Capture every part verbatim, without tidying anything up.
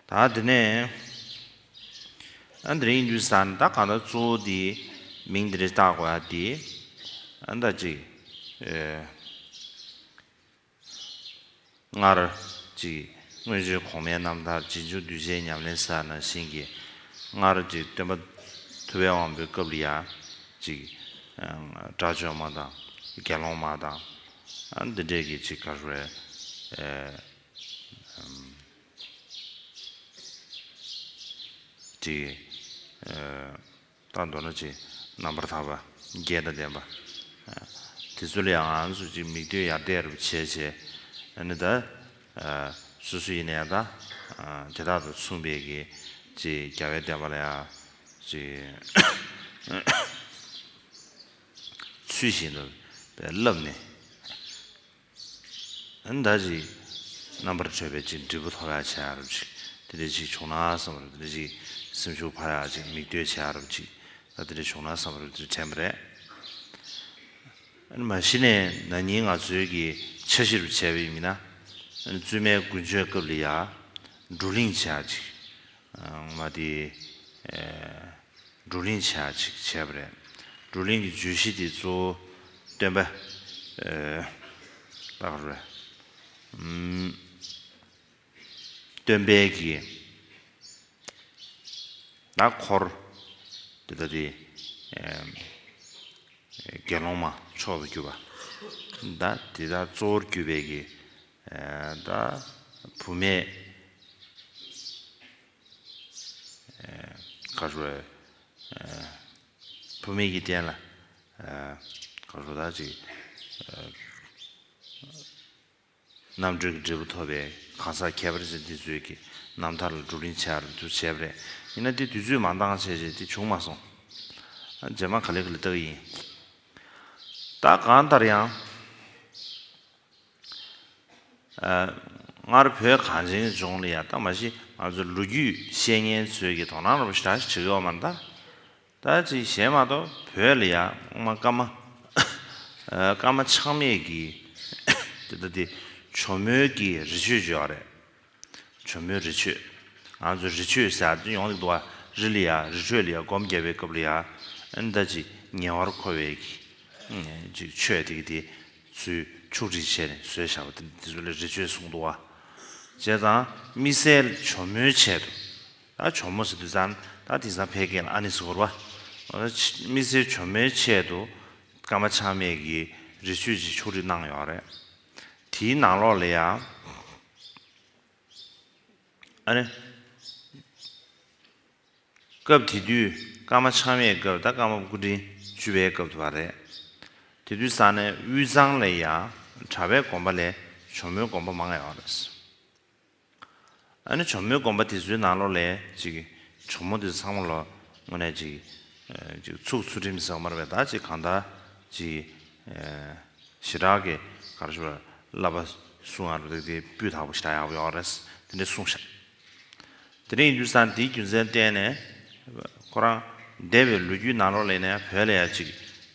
ད་དེ་ནས་ཨ་འདི་རིང་དུས་ས་ནི་ད་གང་ལྟར་གཙོ་བོ་དེ་མིང་འདི་རེད་བཏགས་དགོས་ཡ་དེ་ཨ་ད་ཅིག་ཨེ། སྔར་གྱི་སྔོན་བྱོན་གོང་མའི་རྣམ་ཐར་རྗེས་འཇུག་གདུལ་བྱའི་ཉམས་ལེན་ཟེར་ནང་བཞིན་གྱི་སྔར་གྱི་སྟོན་པ་ཐུབ་པའི་དབང་པོའི་སྐབས་ལ་ཡང་ཅིག་དགྲ་བཅོམ་མ་དང་དགེ་སློང་མ་དང་འདི་འདྲས་ཀྱི་ཅིག་ག་རེ་ཅིག་ད་མདོར་ན་ཅིག་རྣམ་པར་ཐར་པ་རྒྱས་དང་ལྡན་པ། དེ་ཚོ་ལ་ཡང་ང་ཚོ་ཅིག་མིག་ལྟོས་ཡར་བལྟས་རུ་བྱས་བྱས་ཨ་ནི་ད་སོ་སོ་ཡིན་ནའི་ད་དེ་དག་དང་མཚུངས་པའི་གི་ཅིག་རྒྱལ་བའི་བསྟན་པ་ལ་ཡང་ཅིག་ཚུལ་བཞིན་དུ་བསླབས་ནས། ཨ་ནི་ད་ཅིག་རྣམ་པར་གྲོལ་བའི་ཅིག་འབྲས་བུ་ཐོབ་ཡག་བྱེད་ཡག་རབ་ཅིག་དེ་འདྲ་ཅིག་བྱུང་ན་བསམ་པ་རེད། དེ་འདྲ་ཅིག་སེམས་ཤུགས་འཕར་ཡག་ཅིག་མིག་ལྟོས་བྱེད་ཡག་རབ་ཅིག་ད་དེ་འདྲ་བྱུང་ན་བསམ་པ་རེད། དེ་དྲན་པ་རེད། ཨ་ནི་མ་གཞི་ནས་ན་ནིང་ང་ཚོའི་གི་འཆར་གཞི་རུ་བྱས་པ་ཡིན་ན་ཨ་ནི་བཙུན་མའི་དགུན་མཆོད་སྐབས་ལ་ཡ་བགྲོ་གླེང་བྱེད་ཡག་ཅིག་མ་དེ། བགྲོ་གླེང་བྱ་ཅིག་བྱས་པ་རེད། བགྲོ་གླེང་གི་བརྗོད་གཞི་དེ་གཙོ་བོ་སྟོན་པ། ཨ་ག་རེ། སྟོན་པའི་གི་ད་འཁོར་དེ་ད་དེ་དགེ་སློང་མ་མཆོག་ཏུ་གྱུར་པ་ད་དེ་ད་གཙོ་བོར་གྱུར་པའི་གི་ད་བུད་མེད། ག་རེ། བུད་མེད་ཀྱི་རྟེན་ལ་ག་རེ་ད་ཅིག་རྣམ་གྲོལ་གྱི་འབྲས་བུ་ཐོབ་པའི་གང་ཟག་ཁྱད་པར་ཅན་འདི་ཚོའི་གི་རྣམ་ཐར་ལ་བགྲོ་གླེང་བྱ་རུ་འདུ་བྱས་པ་རེད། ཡིན་ན་འདི་དུས་ཚོད་མ་འདང་བྱས་བྱས་འདི་བྱུང་མ་སོང་། རྗེས་མ་ག་ལེ་ག་ལེ་ལྟ་གི་ཡིན། ད་གང་ལྟར་ཡང་། སྔར་བོད་གངས་ཅན་གྱི་ལྗོངས་ལ་ཡང་ད་མ་གཞི་ང་ཚོ་ལོ་རྒྱུས་བཤད་མཁན་ཚོས་ཀྱི་དོ་སྣང་རོབ་ཞེ་དྲག་ཞིག་བྱེད་ཀྱི་ཡོད་མ་རེད་ད། ད་ཅིག་གཞན་མ་གཏོགས་བོད་ལ་ཡང་སྔོན་མ་ཀརྨ་ཀརྨ་ཆགས་མེད་ཀྱི་དེ་ད་དེ་ཇོ་མོའི་གི་རི་ཆོས་བརྗོད་པ་རེད། ཇོ་མོའི་རི་ཆོས། ང་ཚོ་རི་ཆོས་ཟེར་ཡག་ཡོང་གི་འདུག་བ། རི་ལ་ཡ་རི་ཁྲོད་ལ་ཡ་སྒོམ་བརྒྱབ་པའི་སྐབས་ལ་ཡ་ཨ་ནི་ད་ཅིག་ཉེ་བར་མཁོ་བའི་གི་ཅིག་ཆོས་དེ་གི་དེ་ཚུལ་ཕྱོགས་སྒྲིག་བྱས་ནས་བཟོས་བཞག་པ་དེ་དེ་ཚོ་ལ་རི་ཆོས་གསུངས་འདུག་བ། བྱས་ཙང་དམིགས་བསལ་ཇོ་མོའི་ཆེད་དུ། ད་ཇོ་མོ་ཟེར་དུས་ཙང་ད་དེང་སང་ཕལ་སྐད་ལ་ཨ་ནེ་ཟེར་གི་རེད་བ། དམིགས་བསལ་ཇོ་མོའི་ཆེད་དུ་ཀརྨ་ཆགས་མེད་ཀྱིས་རི་ཆོས་ཅིག་ཕྱོགས་སྒྲིག་གནང་ཡོད་རེད། དེའི་ནང་ལོགས་ལ་ཡ། ཨ་ནི། སྐབས་དེ་དུས་ཀརྨ་ཆགས་མེད་སྐབས་ད་ཀརྨ་པ་སྐུ་ཕྲེང་བཅུ་པའི་སྐབས་དུ་བ་རེད། དེ་དུས་ས་གནས་དབུས་གཙང་ལ་ཡ་གྲྭ་པའི་དགོན་པ་ལས་ཇོ་མོའི་དགོན་པ་མང་ཡོད་རེད། ཨ་ནི་ཇོ་མོའི་དགོན་པ་དེ་ཚོའི་ནང་ལོགས་ལས་ཅིག་ཇོ་མོ་དེ་ཚང་མ་ལོ་དངོས་གནས་ཅིག་ཅིག་ཚུགས་ཚུལ་ཁྲིམས་ཟེར་བ་མ་རེད་པས་ད་ཅིག་གང་ལྟར་ཅིག་ཞེ་དྲག་གི་ག་རེ་ཞུ་བ་བསླབ་པ་གསུང་ཡག་རུ་དེ་དེ་སྤུས་དག་པོ་ཞེ་དྲག་ཡག་པོ་ཡོད་རེད། དེ་འདྲ་གསུངས་ཤག་དེ་འདྲ་ཡིན་དུས་ཙང་དེའི་རྒྱུ་མཚན་བརྟེན་ནས་ཁོ་རང་འདས་པའི་ལོ་རྒྱུས་ནང་ལོགས་ལ་ཡིན་ན་བོད་ལ་ཡ་ཅིག་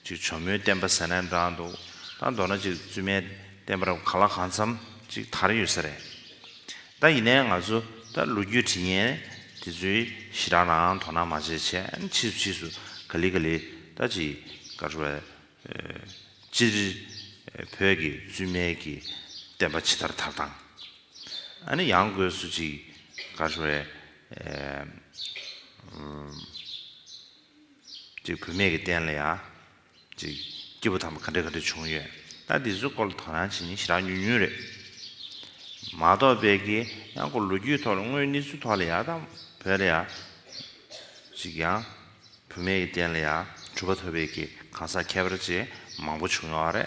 ཅིག་ཇོ་མོའི་བསྟན་པ་ཟེར་ན་འདྲ་འདུག་ད་མདོར་ན་ཅིག་བཙུན་མའི་བསྟན་པ་ར་ག་ལ་གང་འཚམ་ཅིག་དར་ཡོད་ས་རེད། ད་ཡིན་ནའི་ང་ཚོ་ད་ལོ་རྒྱུས་བྲིས་མཁན་དེ་ཚོའི་ཞེ་དྲག་ནའང་དོ་སྣང་མ་བྱས་བྱས་ཕྱིས་སུ་ཕྱིས་སུ་ག་ལེ་ག་ལེ་ད་ཅིག་ག་རེ་ཞུ་བ། སྤྱིར་བོད་ཀྱི་བཙུན་མའི་གི་བསྟན་པ་ཇི་ལྟར་དར་སྟངས། ཨ་ནི་ཡང་སྒོས་སུ་ཅིག་ག་རེ་ཞུ་བ། ཅིག་བུད་མེད་ཀྱི་རྟེན་ལ་ཡ། ཅིག་སྐྱེས་བུ་དམ་པ་ག་འདྲ་ག་འདྲ་བྱུང་ཡོད། ད་འདི་ཚོའི་སྐོར་ལ་དོ་སྣང་བྱེད་མཁན་ཞེ་དྲག་ཉུང་ཉུང་རེད། མ་གཏོགས་པའི་གི་ཡང་ཁོ་ལོ་རྒྱུས་ཐོག་ལ་དངོས་གནས་ཚུལ་ཐོག་ལ་ཡ་དང་བོད་ལ་ཡ། ཅིག་ཡང་བུད་མེད་ཀྱི་རྟེན་ལ་ཡ་གྲུབ་པ་ཐོབ་པའི་གི་གང་ཟག་ཁྱད་པར་ཅན་མང་པོ་བྱུང་ཡོད་རེད།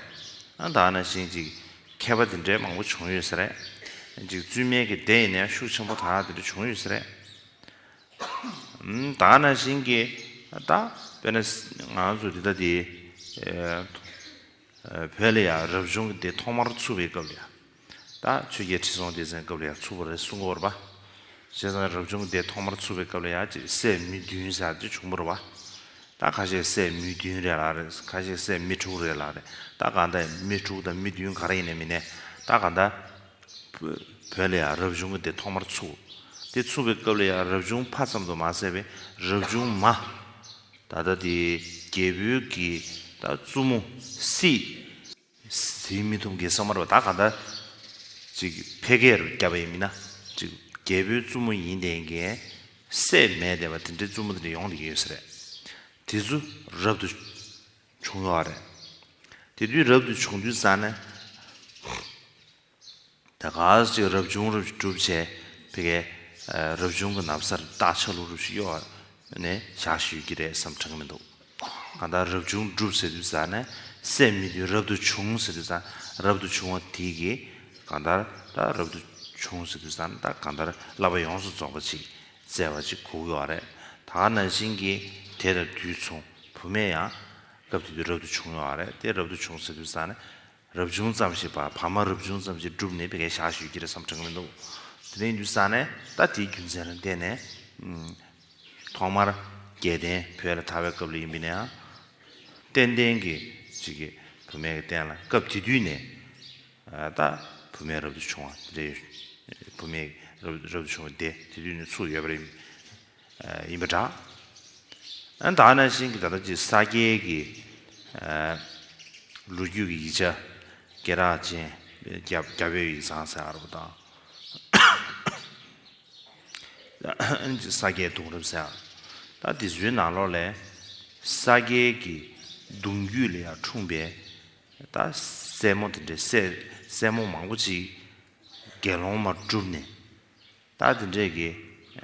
ཨ་ད་ནང་བཞིན་ཅིག་མཁས་པ་དེ་འདྲའི་མང་པོ་བྱུང་ཡོད་ས་རེད། ཅིག་བཙུན་མའི་གི་སྡེ་ཡིན་ནའི་ཤུགས་ཆེན་པོ་དར་དེ་འདྲ་བྱུང་ཡོད་ས་རེད། ད་ནང་བཞིན་གྱི་ད་དཔེར་ན་ང་ཚོ་འདི་ལྟ་དེ་བོད་ལ་ཡང་རབ་བྱུང་གི་སྡེ་ཐོག་མར་ཚུགས་པའི་སྐབས་ལ་ཡང་ད་ཆོས་རྒྱལ་ཁྲི་སྲོང་ལྡེ་བཙན་སྐབས་ལ་ཡང་ཚུགས་པ་རེད་གསུང་གི་ཡོད་རེད་པ། བྱས་ཙང་རབ་བྱུང་གི་སྡེ་ཐོག་མར་ཚུགས་པའི་སྐབས་ལ་ཡང་ཅིག་སྲས་མི་བདུན་ཟེར་ཅིག་བྱུང་བ་རེད་པ། ད་ཁ་ཤས་སྲས་མི་བདུན་རེད་ལབ་རེད། ཁ་ཤས་སྲས་མི་དྲུག་རེད་ལབ་རེད། ད་གང་ལྟར་མི་དྲུག་དང་མི་བདུན་ག་རེ་ཡིན་ནའི་མིན་ནའི་ད་གང་ལྟར། བོད་ལ་ཡང་རབ་བྱུང་གི་སྡེ་ཐོག་མར་ཚུགས། དེ་ཚུགས་པའི་སྐབས་ལ་ཡང་རབ་བྱུང་ཕ་ཙམ་དུ་མ་ཟད་པའི་རབ་བྱུང་མ། ད་ལྟ་དེ་རྒྱལ་པོའི་གི་ད་བཙུན་མོ་སྲིད། ཟིན་མི་ཐུབ་མཁན་ས་མ་རེད་པ། ད་ག་ད་ཅིག་ཕལ་སྐད་རུ་བརྒྱབ་པ་ཡིན་མིན་ན་ཅིག་རྒྱལ་པོའི་བཙུན་མོ་ཡིན་བསྡད་མཁན་སྲས་མེད་བསྡད་པ་དེ་འདྲའི་བཙུན་མོ་དེ་འདྲ་ཡོང་བསྡད་ཀྱི་ཡོད་ས་རེད། དེ་ཚོ་རབ་ཏུ་བྱུང་ཡོད་རེད། དེ་དུས་རབ་ཏུ་བྱུང་དུས་ཙ་ན། ད་ག་ཅིག་རབ་བྱུང་རབ་སྒྲུབ་བྱས་ཕ་གིའི་རབ་བྱུང་གི་ན་བཟའ་རྟགས་ཆ་ལུགས་རུ་ཞིག་གཡོགས་ནས་བཞག་ཞུས་ཀྱི་རེད་བསམ་དྲན་གི་མི་འདུག་གང་ལྟར་རབ་བྱུང་སྒྲུབ་ཟེར་དུས་ཙ་ན་སྲས་མེད་དུས་རབ་ཏུ་བྱུང་ཟེར་དུས་ཙ་རབ་ཏུ་བྱུང་བ་དེ་གིས་གང་ལྟར་ད་རབ་ཏུ་བྱུང་ཟེར་དུས་ཙ་ན་ད་གང་ལྟར་བསླབ་པ་ཡོངས་སུ་རྫོགས་པ་ཅིག་བསྩལ་བ་ཅིག་གོ་གི་ཡོད་རེད། ད་ག་ནང་བཞིན་གྱི་དེ་དང་དུས་མཚུངས་བུད་མེད་ཡང་སྐབས་དེ་དུས་རབ་ཏུ་བྱུང་ཡོད་རེད། དེ་རབ་ཏུ་བྱུང་ཟེར་དུས་ཙ་ན། རབ་བྱུང་ཙམ་ཞིག་བར་བར་མ་རབ་བྱུང་ཙམ་ཞིག་བསྒྲུབས་ནས་ཕ་གིར་བཞག་ཞུས་ཀྱི་རེད་བསམ་དྲན་གི་མི་འདུག་དེ་རིང་དུས་ཙ་ན་ད་དེའི་རྒྱུ་མཚན་ལ་བརྟེན་ནས་ཨུམ། ཐོག་མར་རྒྱལ་བསྟན་བོད་ལ་དར་བའི་སྐབས་ལ་ཡིན་པ་ཡིན་ན་ཡང་ཏན་ཏན་གྱི་ཅིག་གི་བུད་མེད་ཀྱི་སྟེང་ལ་སྐབས་དེ་དུས་ནས་ཨ་ད་བུད་མེད་རབ་ཏུ་བྱུང་བ་དེ་འདྲའི་བུད་མེད་རབ་རབ་ཏུ་བྱུང་བ་དེ་དེ་དུས་ནས་ཚུགས་ཡོད་པ་རེད། ཡིན་པ་འདྲ། ཨ་ད་ནང་བཞིན་གྱི་ད་ལྟ་ཅིག་ས་སྐྱའི་གི་ཨ་ལོ་རྒྱུས་ཀྱི་ཡིག་ཆ་སྐད་གྲགས་ཅན་རྒྱ་རྒྱ་བོད་ཡིག་ཚང་ཟེར་བ་དང་། ཨ་ནི་ཅིག་ས་སྐྱའི་གདུང་རབས་ཟེར་ད་དེ་ཚོའི་ནང་ལོགས་ལས་ས་སྐྱའི་གི་གདུང་རྒྱུད་ལ་ཡང་འཁྲུངས་པའི་ད་སྲས་མོ་དེ་འདྲའི་སྲས་སྲས་མོ་མང་པོ་ཅིག་དགེ་སློང་མ་བསྒྲུབས་ནས། ད་དེ་འདྲས་ཀྱི་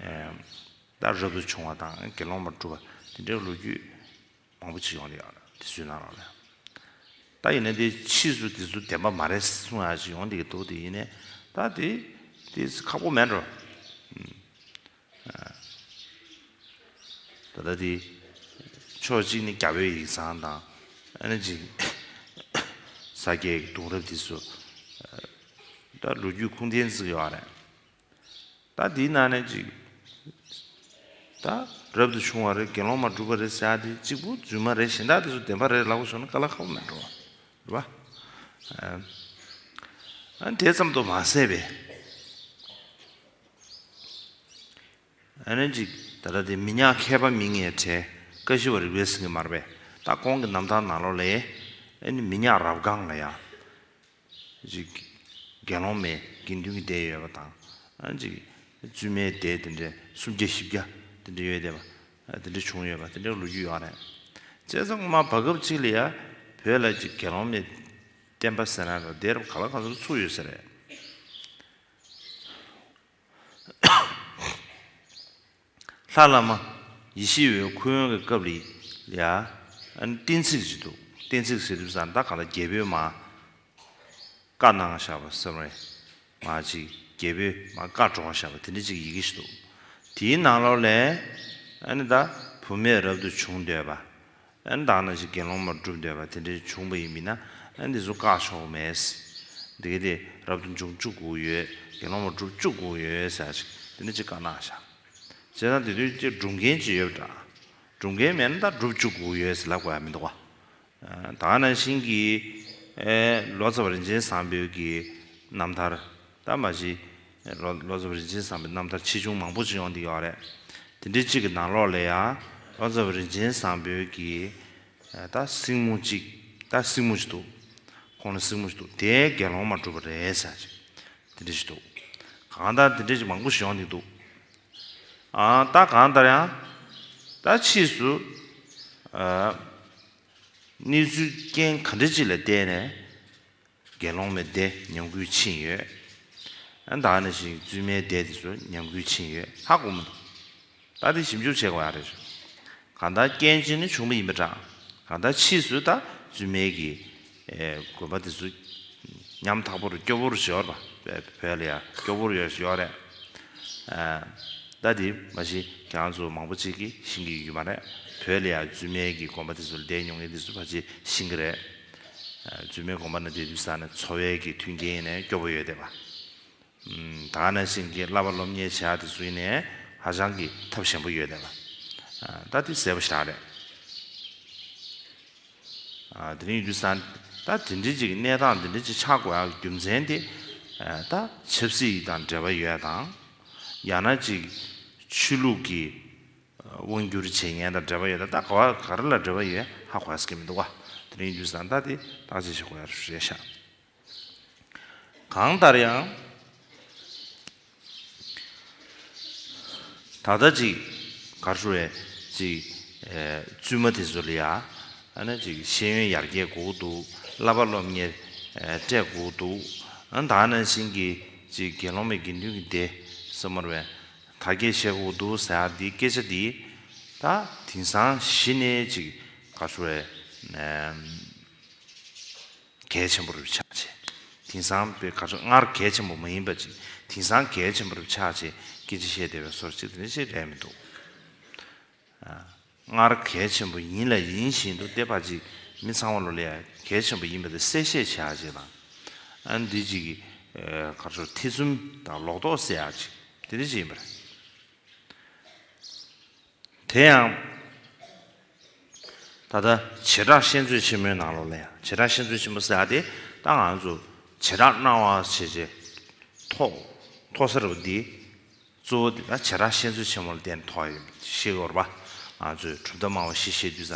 ཨེམ། ད་རབ་ཏུ་བྱུང་བ་དང་དགེ་སློང་མ་བསྒྲུབས་པ་དེ་འདྲའི་ལོ་རྒྱུས་མང་པོ་ཅིག་ཡོང་གི་ཡོད་རེད་དེ་ཚོའི་ནང་ལོགས་ལ། ད་ཡིན་ན་དེ་ཕྱིས་སུ་དེ་ཚོ་བདེན་པ་མ་རེད་གསུང་ཡག་ཅིག་ཡོང་གི་འདུག་དེ་ཡིན་ནའི་ད་དེ་དེ་ཁག་པོ་མེད་འགྲོ། ཨ་ད་ལྟ་དེ་ཕྱོགས་གཅིག་ནི་རྒྱ་བོད་ཡིག་ཚང་དང་ཨ་ནི་ཅིག་ས་སྐྱའི་གདུང་རབས་དེ་ཚོ་ད་ལོ་རྒྱུས་ཁུངས་ལྡན་བརྩི་གི་ཡོད་རེད། ད་དེའི་ནང་ནས་ཅིག་ད་རབ་ཏུ་བྱུང་བ་རེད་དགེ་སློང་མ་བསྒྲུབས་པ་རེད་ཟེར་ཡག་དེ་གཅིག་པུ་རྫུན་མ་རེད། གཞན་དག་དེ་ཚོ་བདེན་པ་རེད་ལབ་དགོས་བྱུང་ན་དཀའ་ལས་ཁག་པོ་མེད་འགྲོ་བ་རེད་པ། ཨ་དེ་ཙམ་དུ་མ་ཟད་པའི་ཨ་ནི་ཅིག་ད་ལྟ་དེ་མི་ཉག་མཁས་པ་མི་ལྔའི་གྲས་ཀ་ཤི་བ་རི་བེ་སིང་གི་མར་པས་ད་ཁོང་གི་རྣམ་ཐར་ནང་ལོགས་ལས་ཨ་ནི་མི་ཉག་རབ་སྒང་ལ་ཡང་ཅིག་དགེ་སློང་མའི་དགེ་འདུན་གྱི་སྡེ་ཡོད་པ་དང་ཨ་ཅིག་བཙུན་མའི་སྡེ་དེ་འདྲའི་སུམ་བརྒྱ་བཞི་བརྒྱ་དེ་འདྲ་ཡོད་བསྡད་པ་དེ་འདྲ་བྱུང་ཡོད་པ་དེ་འདྲའི་ལོ་རྒྱུས་ཡོད་རེད། བྱས་ཙང་སྔོན་མ་བར་སྐབས་ཅིག་ལ་ཡ་བོད་ལ་ཅིག་དགེ་སློང་མའི་བསྟན་པ་ཟེར་ན་ར་སྡེ་རབས་ག་ལ་གང་འཚམ་ཚུགས་ཡོད་ས་རེད། ལྷ་བླ་མ་ཡེ་ཤེས་འོད་ཁུ་དབོན་གྱི་སྐབས་ལ་ཡ་ཨ་ནི་གཏན་ཚིགས་ཅིག་འདུག་གཏན་ཚིགས་ཟེར་དུས་ཙང་ད་གང་ལྟར་རྒྱལ་པོས་མར་བཀའ་གནང་བཞག་པ་བསམ་རེད། མར་ཅིག་རྒྱལ་པོས་མར་བཀའ་སྒྲོག་བཞག་པ་དེ་འདྲ་ཅིག་ཡི་གེ་ཞིག་འདུག་དེའི་ནང་ལོགས་ལས་ཨ་ནི་ད་བུད་མེད་རབ་ཏུ་བྱུང་འདོད་པ། ཨ་ནི་ད་ནང་བཞིན་དགེ་སློང་མ་བསྒྲུབ་འདོད་པ་དེ་འདྲ་བྱུང་བ་ཡིན་མིན་ན་ཨ་ནི་དེ་ཚོ་བཀག་ཆོག་མེད། འདི་ག་དེ་རབ་ཏུ་འབྱུང་བཅུག་དགོས་ཡོད། དགེ་སློང་མ་བསྒྲུབ་བཅུག་དགོས་ཡོད་ཟེར་ཅིག་དེ་འདྲ་ཅིག་བཀའ་གནང་བཞག་བྱས་ཙང་དེ་དུས་ཅིག་སྒྲུབ་མཁན་ཅིག་ཡོད་པ་འདྲ། སྒྲུབ་མཁན་མེད་ན་ད་བསྒྲུབ་བཅུག་དགོས་ཡོད་ཟེར་ལབ་དགོས་ཡ་མི་འདུག་བ། ད་ནང་བཞིན་གྱི་ཨེ་ལོ་ཙཱ་བ་རིན་ཆེན་བཟང་པོའི་གི་རྣམ་ཐར་ད་མ་གཞི་ལོ་ལོ་ཙཱ་བ་རིན་ཆེན་བཟང་པོའི་རྣམ་ཐར་ཆེ་ཆུང་མང་པོ་ཅིག་ཡོང་གི་ཡོད་རེད། དེ་འདྲའི་གཅིག་གི་ནང་ལོགས་ལ་ཡང་ལོ་ཙཱ་བ་རིན་ཆེན་བཟང་པོའི་གི་ཨེ་ད་སྲིང་མོ་གཅིག་ད་སྲིང་མོ་ཞིག་འདུག་ཁོང་ལ་སྲིང་མོ་ཞིག་འདུག་དེ་དགེ་སློང་མ་བསྒྲུབས་པ་རེད་ཟེར་ཅིག་དེ་འདྲ་ཞིག་འདུག་གང་ལྟར་དེ་འདྲ་ཞིག་མང་པོ་ཞིག་ཡོང་གི་འདུག་ཨ་ད་གང་ལྟར་ཡང་ད་ཕྱིས་སུ་ཨ་གནས་ཚུལ་རྐྱེན་ག་འདྲ་ཅིག་ལ་བརྟེན་ནས་དགེ་སློང་མའི་སྡེ་ཉམས་རྒུད་ཕྱིན་ཡོད། ཨ་ད་ནང་བཞིན་བཙུན་མའི་སྡེ་དེ་ཚོ་ཉམས་རྒུད་ཕྱིན་ཡོད་ཧ་གོ་མི་འདུག་ད་དེ་ཞིབ་འཇུག་བྱེད་དགོས་ཡ་རེད། གང་ལྟར་རྐྱེན་ཅིག་ནི་བྱུང་བ་ཡིན་པ་འདྲ། གང་ལྟར་ཕྱིས་སུ་ད་བཙུན་མའི་གི་ཨེ་དགོན་པ་དེ་ཚོ་ཉམ་ཐག་པོ་རུ་སྐྱོ་བོ་རུ་ཞིག་ཡོད་རེད་པ། བོད་ལ་ཡ་སྐྱོ་བོ་རུ་ཡོད་ཡོད་རེད། ཨ་ད་དེ་མ་གཞི་ཁྱེད་རང་ཚོ་མང་པོ་ཅིག་གིས་ཤེས་ཀྱི་ཡོད་མ་རེད། བོད་ལ་ཡ་བཙུན་མའི་གི་དགོན་པ་དེ་ཚོ་ལ་བསྡད་མྱོང་མཁན་དེ་ཚོ་ཕལ་ཆེར་ཤེས་ཀྱི་རེད། ཨ་བཙུན་མའི་དགོན་པ་ན་བསྡད་དུས་ས་ནས་འཚོ་བའི་གི་མཐུན་རྐྱེན་ཡིན་ནའི་སྐྱོ་པོ་ཡོད་བསྡད་པ། ད་ག་ནང་བཞིན་གྱི་བསླབ་པ་སློབ་གཉེར་བྱེད་ཡག་དེ་ཚོ་ཡིན་ནའི་ཧ་ཅང་གི་ཐབས་ཞན་པོ་ཡོད་བསྡད་པ། ད་དེ་གསལ་པོ་ཞེ་དྲག་རེད། དེ་རིང་ཡུལ་དུས་ས་ད་དེ་འདྲའི་ཅིག་གནས་སྟངས་དེ་འདྲའི་ཅིག་ཆགས་དགོས་ཡག་རྒྱུ་མཚན་དེ་ད་ཆབ་སྲིད་དང་འབྲེལ་བ་ཡོད་དང་ ཡང་ན་ཅིག་ཆོས་ལུགས་ཀྱི་དབང་སྒྱུར་བྱེད་མཁན་དང་འབྲེལ་བ་ཡོད་ན། ད་ག་བ་ག་རེ་ལ་འབྲེལ་བ་ཡོད་ཧ་གོ་ཡ་ཟེར་གྱི་མི་འདུག་བ། དེ་རིང་དུས་སང་ད་དེ་བརྟག་དཔྱད་བྱེད་དགོས་ཡ་རེད་ཤག་གང་ལྟར་ཡང་། ད་ལྟ་ཅིག་ག་རེ་ཞུ་བས་ཅིག་ཨེ་བཙུན་མ་དེ་ཚོ་ལ་ཡ་ཨ་ནི་ཅིག་ཤེས་ཡོན་ཡར་རྒྱས་དགོས་འདུག་བསླབ་པ་སློབ་གཉེར་ཨེ་སྤྲད་དགོས་འདུག་ཨ་ད་ནང་བཞིན་གྱི་ཅིག་དགེ་སློང་མའི་དགེ་འདུན་གྱི་སྡེ་སེམས་པར་བས་དར་རྒྱས་བྱེད་དགོས་འདུག་ཟེར་ཡ་འདི་སྐད་ཆ་འདི་ད་དེང་སང་གཞི་ནས་ཅིག་ག་རེ་ཞུ་བས་ཨེམ། གལ་ཆེན་པོ་རུ་ཆགས་བྱས། དེང་སང་པའི་ག་ཚོད་སྔར་གལ་ཆེན་པོ་མ་ཡིན་པ་ཅིག་དེང་སང་གལ་ཆེན་པོ་རུ་ཆགས་བྱས་སྐད་ཆ་བཤད་བསྡད་པའི་བཟོ་ཅིག་དེ་འདྲ་ཅིག་རེད་མི་འདུག་ཨ། སྔར་གལ་ཆེན་པོ་ཡིན་ལ་ཡིན་བཞིན་དུ་བསྡད་པ་ཅིག་མི་ཚང་མ་ལོ་ལ་ཡ་གལ་ཆེན་པོ་ཡིན་པ་དེ་གསལ་བཤད་བྱེད་ཡག་ཅིག་དང་། ཨ་འདི་ཅིག་གི་ཨ་ག་ཚོད་ཐེ་ཚོམ་དང་ལོག་རྟོག་སེལ་ཡག་ཅིག་དེ་འདྲ་ཅིག་ཡིན་པ་རེད། དེ་ཡང་། ད་ལྟ་བྱེ་བྲག་བཤད་མཛོད་ཆེན་མོའི་ནང་ལོགས་ལ་ཡང་། བྱེ་བྲག་བཤད་མཛོད་ཆེན་མོ་ཟེར་ཡ་དེ་ད་ང་ཚོ་བྱེ་བྲག་སྣང་བ་ཞེས་བྱའི་ཐོག་མཐོ་ས་རུ་འདི་གཙོ་བོ་འདི་ད་བྱེ་བྲག་བཤད་མཛོད་ཆེན་མོ་ལ་བརྟེན་ཐོག་ཡོད་ཤེས་ཡོད་རེད་པ། ང་ཚོས་གྲུབ་མཐའ་སྨྲ་བ་བཞི་བཤད་དུས་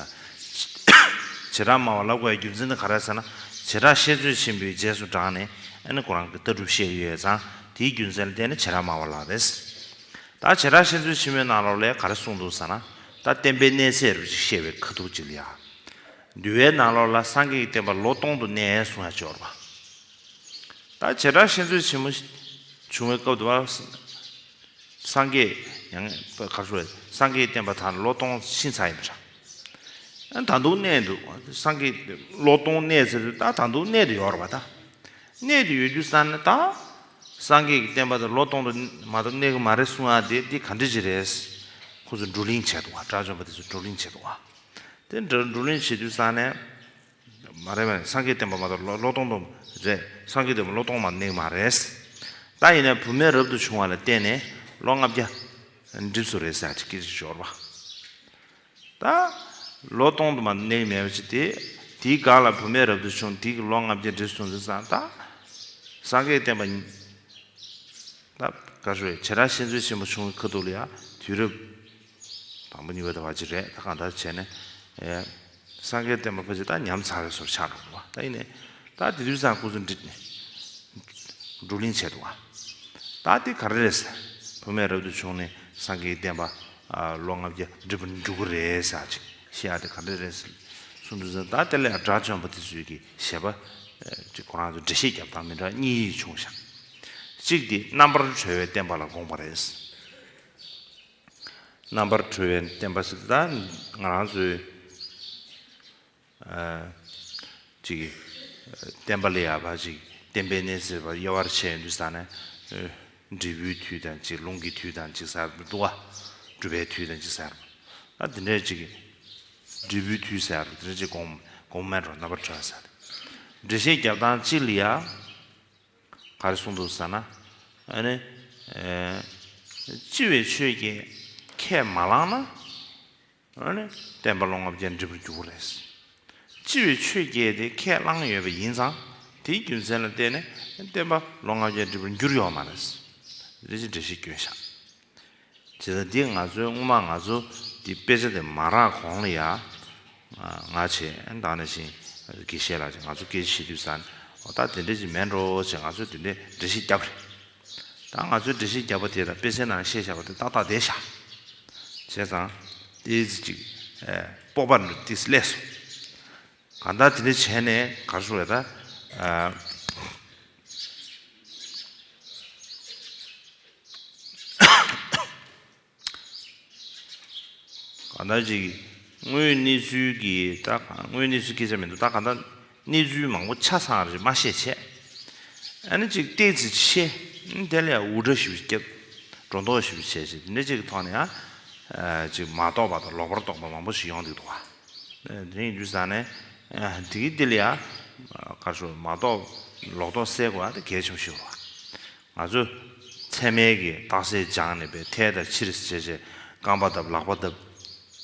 ཙང་། བྱེ་བྲག་སྨྲ་བ་ལབ་དགོས་ཡ་རྒྱུ་མཚན་དེ་ག་རེ་ཟེར་ན། བྱེ་བྲག་བཤད་མཛོད་ཆེན་པོའི་རྗེས་སུ་འབྲངས་ནས་ཨ་ནི་ཁོ་རང་གི་ལྟ་གྲུབ་བཤད་ཀྱི་ཡོད་ཙང་། དེའི་རྒྱུ་མཚན་ལ་བརྟེན་ནས་བྱེ་བྲག་སྨྲ་བ་ལབ་རེད། ད་བྱེ་བྲག་བཤད་མཛོད་ཆེན་མོའི་ནང་ལོགས་ལ་ག་རེ་གསུངས་འདུག་ཟེར་ན། ད་བསྟན་པའི་གནས་ཚད་རུ་ཅིག་བཤད་པའི་ཁ་ཐུག་ཅིག་ལ་ཡ། འདུལ་བའི་ནང་ལོགས་ལ་སངས་རྒྱས་ཀྱི་བསྟན་པ་ལོ་སྟོང་དུ་གནས་གསུང་ཡ་ཅིག་ཡོད་རེད་པ། ད་བྱེ་བྲག་བཤད་མཛོད་ཆེན་མོ་བྱུང་བའི་སྐབས་དུ་བ། སངས་རྒྱས་ཡང་ག་རེ་ཞུ་བས་སངས་རྒྱས་བསྟན་པ་དར་ལོ་སྟོང་ཕྱིན་ཚར་ཡིན་པ་འདྲ། ད་དུང་གནས་འདུག་སངས་རྒྱས་ལོ་སྟོང་གནས་ཚར་དུས་ད་ད་དུང་གནས་དུ་ཡོད་རེད་པ་ད། གནས་དུ་ཡོད་དུས་ཙང་ནས་ད། སངས་རྒྱས་ཀྱི་བསྟན་པ་དེ་ལོ་སྟོང་དུ་མ་གཏོགས་གནས་ཀྱི་མ་རེད་གསུང་ཡ་དེ་འདི་ག་འདྲ་ཅིག་རེད། ཁོ་ཚོ་བགྲོ་གླེང་བྱས་འདུག་བ། དགྲ་བཅོམ་པ་དེ་ཚོ་བགྲོ་གླེང་བྱས་འདུག་བ། དེ་འདྲ་བགྲོ་གླེང་བྱེད་དུས་ཙང་ནས། མ་རེད་མ་རེད། སངས་རྒྱས་བསྟན་པ་མ་གཏོགས་ལོ་ལོ་སྟོང་དུ་རེད། སངས་རྒྱས་བསྟན་པ་ལོ་སྟོང་མ་གནས་ཀྱི་མ་རེད། ད་ཡིན་ནའི་བུད་མེད་རབ་ཏུ་བྱུང་བ་ལ་བརྟེན་ནས་ལོ་ལྔ་བརྒྱ་འགྲིབ་སོང་རེད་ཟེར་ཅིག་སྐད་ཆ་ཤོར་བ། ད། ལོ་སྟོང་དུ་མ་གནས་མེད་པ་ཅིག་དེ། དེའི་སྒང་ལ་བུད་མེད་རབ་ཏུ་བྱུང་། དེའི་ལོ་ལྔ་བརྒྱ་འགྲིབ་སོང་དུས་ཙང་ད། སངས་རྒྱས་བསྟན་པ། ད་ག་རེ་ཞུ་བས་བྱེ་བྲག་བཤད་མཛོད་ཆེན་པོ་བྱུང་བའི་ཁ་ཐུག་ལ་ཡ་དུས་རབས། དང་པོ་གཉིས་པ་དང་བ་ཅིག་རེད། ད་གང་ལྟར་བྱས་ནས། ཨེ། སངས་རྒྱས་བསྟན་པ་ཕལ་ཆེར་ད་ཉམས་ཚར་བའི་བཟོ་ཆགས་འགྲོ་བ། ད་ཡིན་ནའི། ད་དེ་དུས་ཙང་ཁོ་ཚོ་འདྲི་ནས། བགྲོ་གླེང་བྱས་འདུག་བ། ད་དེ་ག་རེ་རེད་ཟེར། བུད་མེད་རབ་ཏུ་བྱུང་ནས་སངས་རྒྱས་བསྟན་པ། ཨ། ལོ་ལྔ་བརྒྱ་འགྲིབ་པར་འགྱུར་གྱི་རེད་ཟེར་ཅིག་བཤད་ཡ་དེ་ག་འདྲ་རེད་ཟེར་གསུངས་དུས་ཙང་། ད་དེ་ལ་ཡང་དགྲ་བཅོམ་པ་དེ་ཚོའི་གི་བཞེད་པ། ཨ། ཅིག་ཁོ་རང་ཚོ་འགྲེལ་བཤད་རྒྱབ་སྟངས་མི་འདྲ་གཉིས་བྱུང་ཤག་གཅིག་དེ་རྣམ་པར་གྲོལ་བའི་བསྟན་པ་ལ་དགོངས་པ་རེད། རྣམ་པར་གྲོལ་བའི་བསྟན་པ་ཟེར་ད་ང་རང་ཚོའི། ཨ། ཅིག་བསྟན་པ་ལ་ཡ་ཕར་ཅིག་བསྟན་པའི་གནས་ཚད་ཕར་དབྱེ་བ་ཕྱེ་ཡོང་དུས་ཙང་ནས། ཨ། འབྲས་བུའི་དུས་དང་ཅིག་རླུང་གི་དུས་དང་ཅིག་ཟེར་འདུག་བ། སྒྲུབ་པའི་དུས་དང་ཅིག་ཟེར། ད་དེ་འདྲའི་ཅིག་འབྲས་བུའི་དུས་ཟེར་དེ་འདྲ་ཅིག་དགོངས་དགོངས་མེད་འགྲོ། རྣམ་པར་གྲོལ་ཟེར། འགྲེལ་བཤད་རྒྱབ་སྟངས་གཅིག་ལ་ཡ། ག་རེ་གསུངས་འདུག་ཟེར་ན། ཨ་ནི། ཨེ། ལྕི་བའི་ཆོས་བརྒྱད་ཁས་མ་བླངས་ན། ཨ་ནི། བསྟན་པ་ལོ་ལྔ་བརྒྱ་འགྲིབ་པར་འགྱུར་བ་རེད། ལྕི་བའི་ཆོས་བརྒྱད་དེ་ཁས་བླངས་ཡོད་པ་ཡིན་ཙང་། དེའི་རྒྱུ་མཚན་ལ་བརྟེན་ནས་བསྟན་པ་ལོ་ལྔ་བརྒྱ་འགྲིབ་པར་འགྱུར་ཡོད་མ་རེད། རེ་ཞིག་འགྲེལ་བཤད་བསྐྱོན་ཤག་བྱས་ཙང་འདི་ང་ཚོའི་སྔོན་མ་ང་ཚོ་འདི་དཔེ་ཆ་དེ་མ་རག་གོང་ལ་ཡ། ང་བྱས་ད་ནང་བཞིན་དགེ་བཤེས་ལགས་ཀྱིས་ང་ཚོ་སྐད་ཆ་བཤད་དུས་ཙང་། འོ་ད་དེ་འདྲ་ཅིག་མེད་འགྲོ་བྱས་ང་ཚོས་དེ་འདྲའི་འགྲེལ་བཤད་བརྒྱབ་རེད། ད་ང་ཚོས་འགྲེལ་བཤད་བརྒྱབ་པ་དེ་དང་དཔེ་ཆའི་ནང་བཤད་བཞག་པ་དེ་ཏག་ཏག་བསྡད་ཤག་བྱས་ཙང་ཏོག་ཙམ་ཅིག་ཨེ། སྤོབས་པ་འདྲ་ཏོག་ཙམ་སླེབས་སོང་། གང་ལྟར་དེ་འདྲ་བྱས་ནས་ག་རེ་ཞུ་དགོས་རེད་ད། ཨ། གང་ལྟར་ཅིག་དངོས་གནས་ཚུལ་གྱི་ད་དངོས་གནས་ཚུལ་སྐད་ཆ་མི་འདུག་ད་གང་ལྟར་གནས་ཚུལ་མང་པོ་ཆ་ཚང་རེ་མ་བཤད་བྱས། ཨ་ནི་ཅིག་ཏོག་ཙམ་བཤད། དེ་ལ་ཡང་འུར་སྒྲ་ཞེ་པོ་ཅིག་བརྒྱབ། སྒྲོ་འདོགས་ཞེ་པོ་བྱས་བྱས། དེ་འདྲ་ཅིག་གི་ཐོག་ནས་ཡང་། ཨ། ཅིག་མ་རྟོགས་པ་དང་ལོག་པར་རྟོག་པ་མང་པོ་ཞིག་ཡོང་བསྡད་འདུག་བ། ཨ། དེ་ཡིན་དུས་ཙང་ནས། ཨ། དེ་གི་འདི་ལ་ཡང་། ཨ། ག་རེ་ཞུ། མ་རྟོགས་ལོག་རྟོག་སེལ་དགོས་ཡ་དེ་གལ་ཆེན་པོ་ཞིག་རེད་བ། ང་ཚོ་ཚད་མའི་གི་རྟགས་གསལ་སྦྱངས་ནས་པའི་ཐལ་དང་ཕྱིར་བྱས་བྱས། རྐང་པ་བརྡབ་ལག་པ་བརྡབ།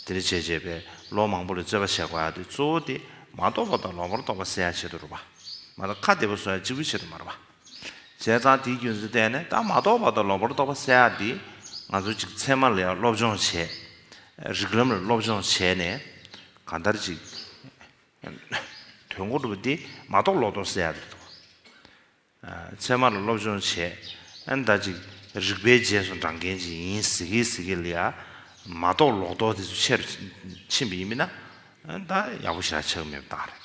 དེ་འདྲ་བྱས་བྱས་པའི་ལོ་མང་པོ་ལ་རྩོད་པ་བྱེད་དགོས་ཡ་དེ་གཙོ་བོ་དེ་མ་རྟོགས་པ་དང་ལོག་པར་རྟོག་པ་སེལ་ཡ་ཆེད་དུ་རེད་བ། མ་གཏོགས་ཁ་བདེ་པོ་བཟོ་ཡ་གཅིག་པུའི་ཆེད་དུ་མ་རེད་བ། བྱས་ཙང་དེའི་རྒྱུ་མཚན་བརྟེན་ནས་ད་མ་རྟོགས་པ་དང་ལོག་པར་རྟོག་པ་ཟེར་ཡ་དེ་ང་ཚོ་ཅིག་ཚད་མ་ལ་ཡང་སློབ་སྦྱོང་བྱས། རིགས་ལམ་ལ་སློབ་སྦྱོང་བྱས་ནས་གང་ལྟར་ཅིག་དོན་གོ་གྲུབ་པ་དེ་མ་རྟོགས་ལོག་རྟོག་ཟེར་ཡ་དེ་རེད་དོ། ཚད་མ་ལ་སློབ་སྦྱོང་བྱས། ཨ་ནི་ད་ཅིག་རིགས་པའི་རྗེས་སུ་འབྲང་མཁན་ཅིག་ཡིན་ཟེར་གི་ཟེར་གི་ལ་ཡ། མ་རྟོགས་ལོག་རྟོག་དེ་ཚོ་ཆེ་རུ་ཕྱིན་པ་ཡིན་མིན་ན། ཨ་ནི་ད་ཡག་པོ་ཞེ་དྲག་ཆགས་ཀྱི་མེད་པ་རྟགས་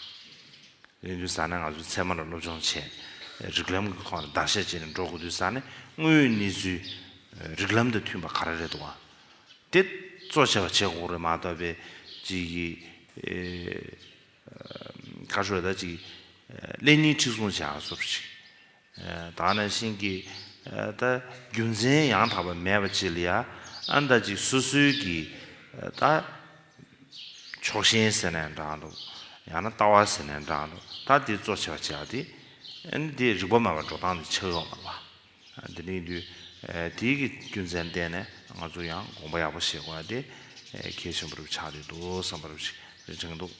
རེད། ཡིན་དུས་ཙང་ནས་ང་ཚོས་ཚད་མ་ལ་སློབ་སྦྱོང་བྱས། རིགས་ལམ་གྱི་ཁོངས་ལ་བརྡར་ཤ་བྱས་ནས་འགྲོ་དགོས་དུས་ཙང་ནས་དངོས་ཡོད་གནས་ཚུལ་རིགས་ལམ་དང་མཐུན་པ་ག་རེ་རེད་འདུག་ག་དེ་གཙོ་ཆེ་བ་བྱེད་དགོས་རེད་མ་གཏོགས་པའི་ཅིག་གི་ག་རེ་ཟེར་ད་ཅིག་ཀླད་རྙིང་མཁྲེགས་བཟུང་བྱེད་ཡག་བཟོ་འདྲ་ཅིག་ད་ནང་བཞིན་གྱི་ད་རྒྱུ་མཚན་ཡང་དག་པ་མེད་པ་ཅིག་ལ་ཡ། ཨ་ནི་ད་ཅིག་སོ་སོའི་གི་ད་ཕྱོགས་ཞེན་ཟེར་ནའི་འདྲ་འདུག་ཡང་ན་ལྟ་བ་ཟེར་ནའི་འདྲ་འདུག་ད་དེ་གཙོ་ཆེ་བ་བྱེད་ཡག་དེ། ཨ་ནི་དེ་རིགས་པ་མེད་པར་འགྲོ་སྟངས་དེ་ཆགས་ཡོད་མ་རེད་པ། དེ་འདྲ་ཡིན་དུས་དེའི་གི་རྒྱུ་མཚན་བརྟེན་ནས་ང་ཚོ་ཡང་དགོངས་པ་ཡག་པོ་བཞེས་དགོས་ཡ་དེ་གལ་ཆེན་པོ་རུ་ཆགས་བསྡད་འདུག་བསམ་པ་རུ་ཞིག་དྲན་གྱི་འདུག